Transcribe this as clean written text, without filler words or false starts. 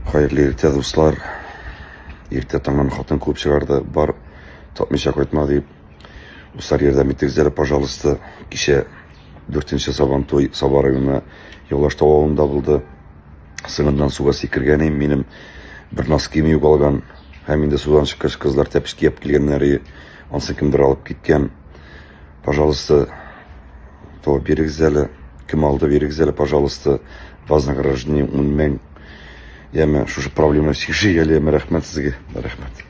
Хәерле иртә, дуслар. Иртә таңнан хатын куып чыгарды. Бар, тапмыйча кайтма дип. Дуслар, ярдәм итегез әле, пожалуйста. Кичә 4 Сабантуй Саба районы Явлаштау авылында булды. Сыңыннан суга сикергән идем, минем бер носкием югалган. Һәм инде судан чыккач, кызлар тәпеш кияп килгәннәр. Ансын кемдер алып киткән. Пожалуйста, табып бирегез әле. Кем алды, бирегез әле, пожалуйста. Вознаграждение 10 мең. Яме, шушы проблеманы чишик әле, яме, рәхмәт сезгә. Рәхмәт.